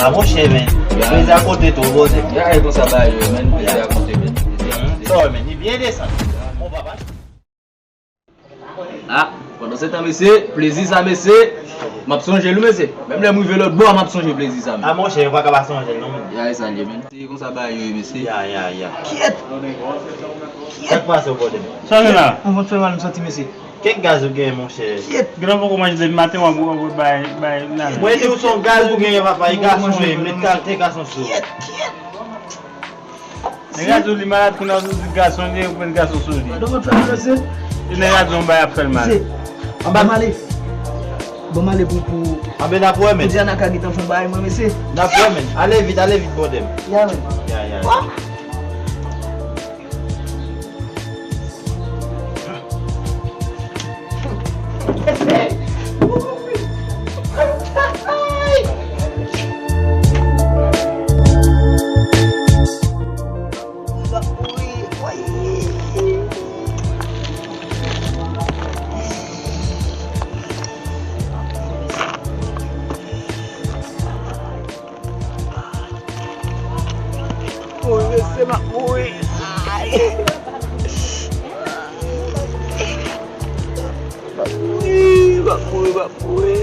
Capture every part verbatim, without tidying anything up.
A monchè, men. Plezi a konte tou, bòdè. Ya, e konsa bagay yo, men. Plezi a konte, men. Sa w, men, li byen desann. Bon, papa. Ah, pandan se tan, mesye, plezi sa, mesye, m ap sonje l, wi, mesye. Menm lè m rive lòt bò a, m ap sonje plezi sa, men. A monchè, yo pa ka pa sonje l, non, men. Ya, e sa l ye, men. Se konsa bagay yo ye, mesye. Ya, ya, ya. Kyèt! Kyèt! Sa k pase w, bòdè? Sa w gen la? Anvan fè mal, m santi, mesye. Kèk gaz ou genyen, monchè? Kyèt! Gran poko manje depi maten, w ap, w ap bay, bay nan. Mwen di w se yon gaz ou genyen, papa, e gason ye, met kalite gason sou ou. Kyèt! Kyèt! Nèg la di w li malad, kounye a w di gason li ye, ou pran gason sou li. Gade w fè mal, mesye. E nèg la di w yon bagay ap fè l mal. Mesye, anba m ale. Bon, m ale pou, pou, anben, n ap wè, men. Pou Diana ka gentan fè yon bagay, mwen, mesye. N ap wè, men. Ale vit, ale vit, bòdè m. Ya, men. Ya, ya, ya. Woy, mesye, m ap mouri. Ay. M ap mouri, m ap mouri, m ap mouri.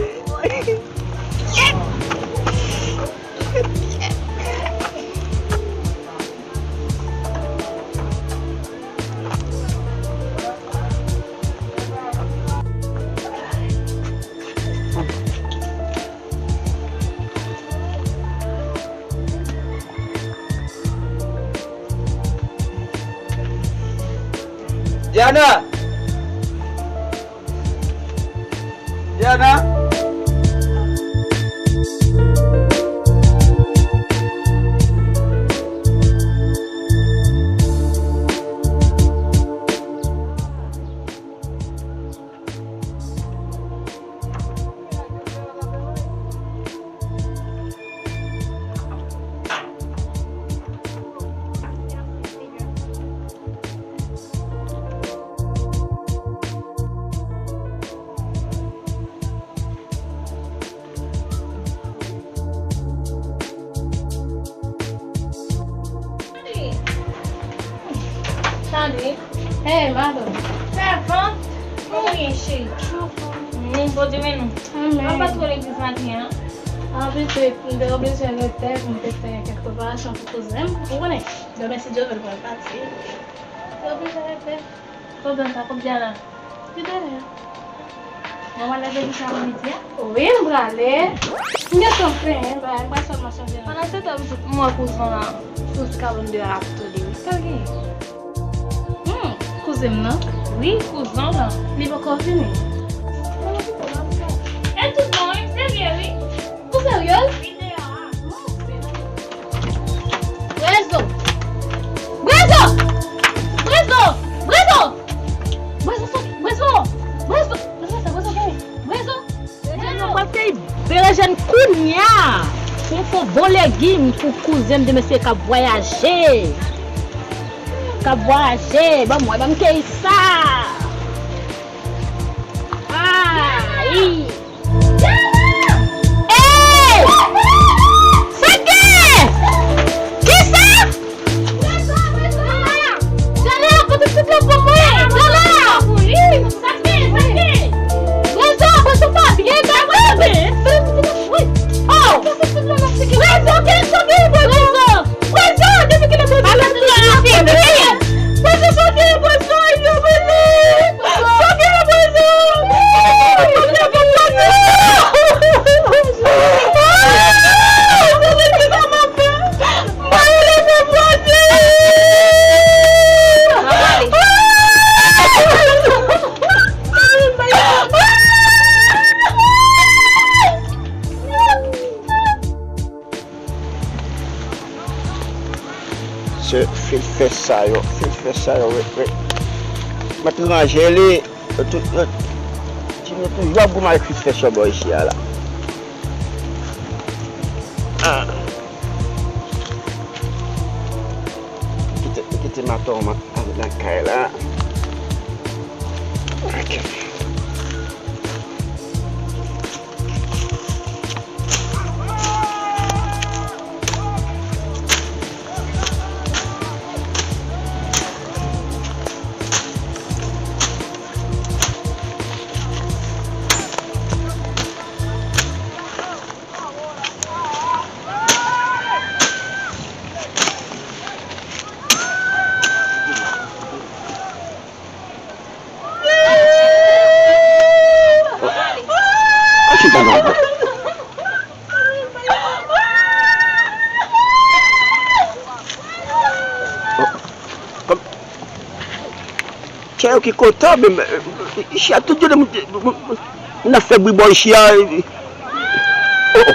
Diana! Diana! Tande. Hey, madanm. Sèvant, kòman w ye, cheri? Anfòm. Bondye beni w. Amèn. Mwen pa t twò legliz maten an. An verite, m te bezwen lòt tè pou m te fè kèk preparasyon pou kouzen m. Ou konnen, demen si Dye vle l pral pati. M te bezwen lòt tè. Kòb sa, kòb Diana. Ki dèyè? Mwen pral leve jis apre midi a? Wi, m prale. M gentan fini, m pral, m pral sèlman chanje nan. Pandan se tan, pitit, m wè kouzen w la sou eskalon deyò a ap tande wi. Sa l genyen? Hmm, kouzen m nan? Wi, kouzen w lan. Li poko vini? E tout bon, wi, m serye, wi. Ou serye? Brezo! Brezo! Brezo! Brezo! Brezo soti! Brezo! Brezo! Brezo! Brezo! Brezo! Brezo! Berejèn kounye a! Pou m fè yon bon legim pou kouzen m de mesye k ap vwayaje! K ap vwayaje! Ban m wè, ban m keyi sa! Ayi! Ey! Sa k gen? Kisa? Djana, pote tout la pou mwen! Djana! Sa k gen? Sa k gen? Brezo, Brezo pa byen, Brezo! Oh! Brezo, kisa k gen, Brezo? Brezo, depi kilè Brezo ap fini? Brezo, sa w gen, Brezo, yo, Brezo! Sa w gen, Brezo? Sa w gen, Brezo? Ah! Brezo, kisa m ap fè? Mwen rele pou Bondye! Se filfè sa yo, filfè sa yo, wi, wi. Mèt ranje li, yo tout, yo, timoun yo toujou ap goumen ak filfè sa bò isi a la. Ah. Kite, kite maton an nan kay la. Ok. Chè yo ki kontan, men, men, ichi a, tout jounen moun, moun, moun, moun ap fè bri bò ichi a. Oh, oh.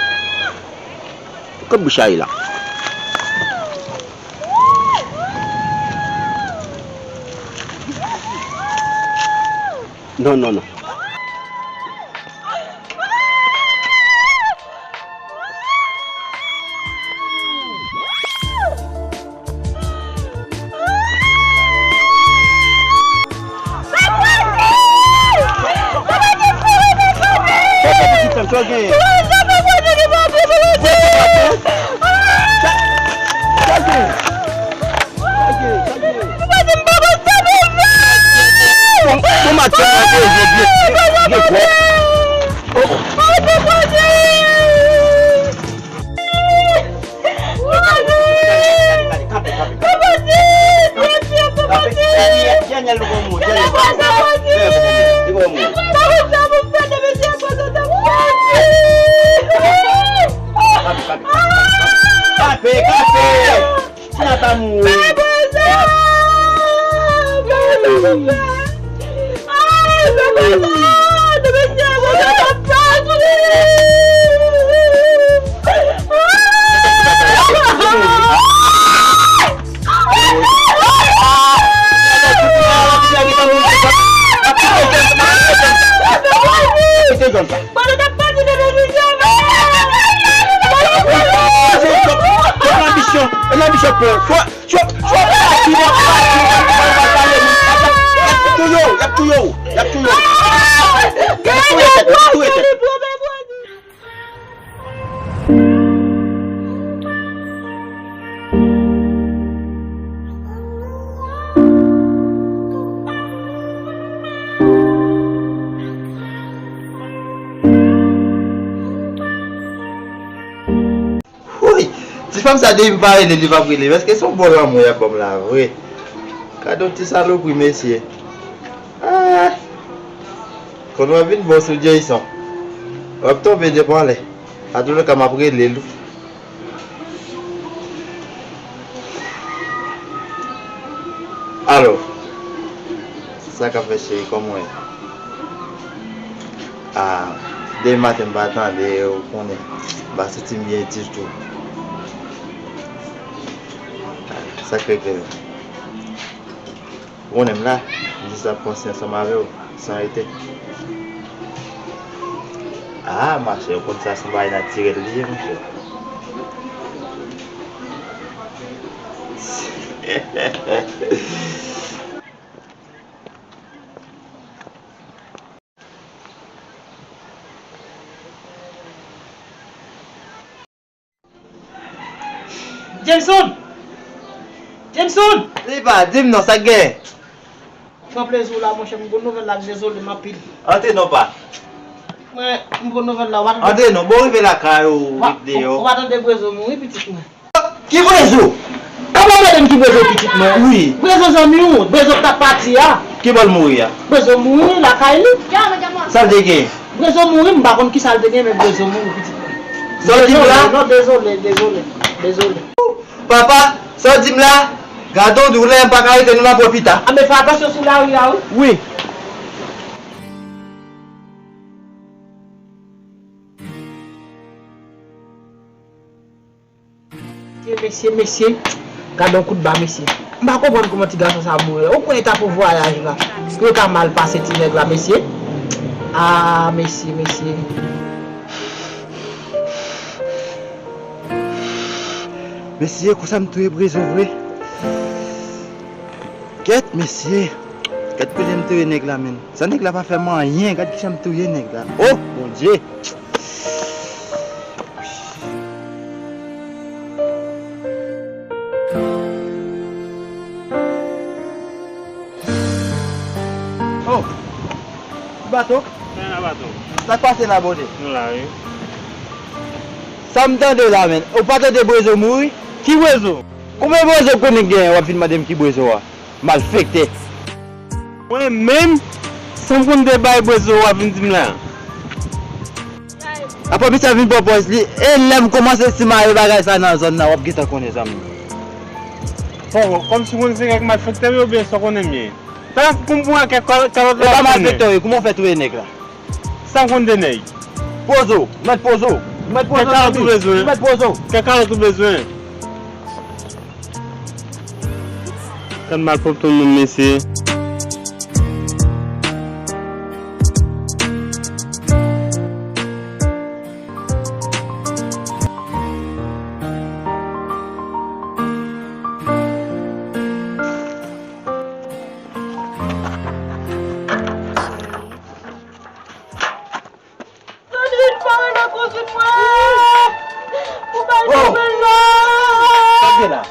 Kot bouch la ye la? Non, non, non. Bon, bon, maten an, gen, gen, gen, gen, gen, gen. Kanpe, kanpe, kanpe! Ti nata mouri. Kite jòn sa. Pandan n ap pati televizyon, men! Jòf, jòf, jòf lanbisyon, lanbisyon pran. Jòf, jòf, jòf pati, jòf pati, jòf pati, y ap touye w, y ap touye w, y ap touye w. Y ap touye tèt, y ap touye tèt. Woy! Ti fanm sa depi m pa rele li, li p ap rele m. Èske se yon bon lanmou y ap ban m la vre? Gade yon ti salopri, mesye. Ah! Konn w ap vin bon sou Jayson. W ap tonbe depi anlè. Antouka, m ap rele l wi. Alo. Sa k ap fèt, cheri, kòman w ye? Ah, depi maten m pa tande w, ou konnen, m pa santi m byen ditou. Ah, sa k regle menm? Ou konnen m la, m jis ap panse ansanm avè w, san rete. Ah, machè, ou konn sa se yon bagay natirèl li ye, monchè. Jameson! Jameson! Li pa di m non, sa k gen? Pran plezi w la, monchè, m gon nouvèl la k dezole m anpil. Antre non, pa. Mwen, m gon nouvèl la, w pa tande. Antre non, bon, rive lakay ou, rit deyò. Ou pa tande Brezo mouri, pitit mwen. Ki Brezo? Kòman w mande m ki Brezo, pitit mwen? Wi. Brezo zanmi w, Brezo k t ap pati a. Ki bò l mouri a? Brezo mouri lakay li. Sa l te gen? Brezo mouri, m pa konn kisa l te gen, men Brezo mouri, pitit mwen. Sa w di m la? Non, dezole, dezole, dezole. Papa, sa w di m la? Gade yon doulè, m pa ka rete, nou nan pran pita. A, men fè atansyon sou lari a, wi. Wi. Mesye, mesye, mesye. Gade yon kout ba, mesye. M pa konprann kòman ti gason sa mouri la. Ou kwè l t ap yon vwayaj la? Pou yo ta mal pase ti nèg la, mesye. Ah, mesye, mesye. Mesye, konsa m touye Brezo vre. Kèt, mesye. Gad kote m touye nèg la, menm. Sa nèg la pa fè m anyen. Gad kijan m touye nèg la. Oh, Bondye. Oh, bato. Sa k pase la, bòdè? Nou la, wi. Sa m tande la, menm. Ou pa tande Brezo mouri? Ki Brezo? Konbyen Brezo w konnen k genyen, w ap vin mande m ki Brezo a? Malfektè. Mwen menm, sa m konn te bay Brezo w ap vin di m la? Apa misye ap vin pran pòz li, e lè m kòmanse simaye bagay sa nan zòn nan, w ap gentan konnen, zanmi. Bon, kòmsi w konn se kèk malfektè yo, oubyen sa w konnen m ye? Sa pou m pran kèk kalòt la. E pa malfektè w ye, kouman w fè touye nèg la? Sa m konn de nèg. Poze w, mèt poze w. Mèt poze w. Kèk kalòt ou bezwen? Mèt poze w. Kèk kalòt ou bezwen? Gad malpwòpte moun, mesye. Sandrine, pa rele konsi mwen! Ou bay nouvèl la! Sa gen la?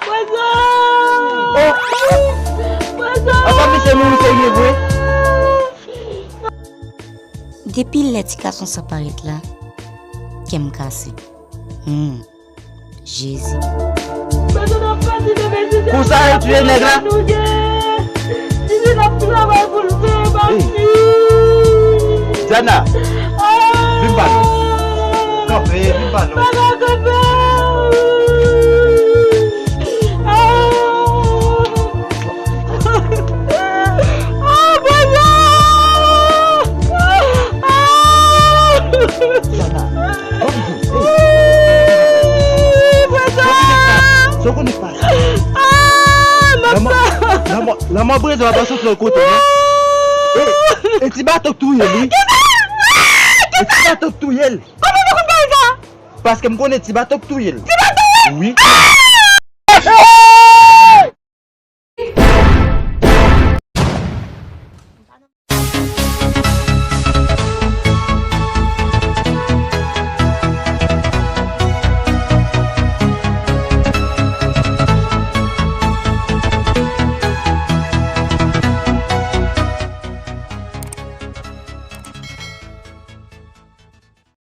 Prezan! Prezan! Apa misye mouri serye vre? Depi lè ti gason sa parèt la, kè m kase. Hmm. Jezi. Konsa yo tiye nèg la? Ey. Diana, vin pa nou. Kanpe, vin pa nou. Ah, Bondye! Ah! Jana, kòman w ye? Ey! Bondye! Sa w konnen k pase? Ah! Lanmò, lanmò, lanmò Brezon ap sot nan kote, non? E, e ti bato k touye l, wi. E ti bato k touye l. Kòman w te konn pale sa? Paske m konnen ti bato k touye l. Ti bato, wi? Wi. Ah!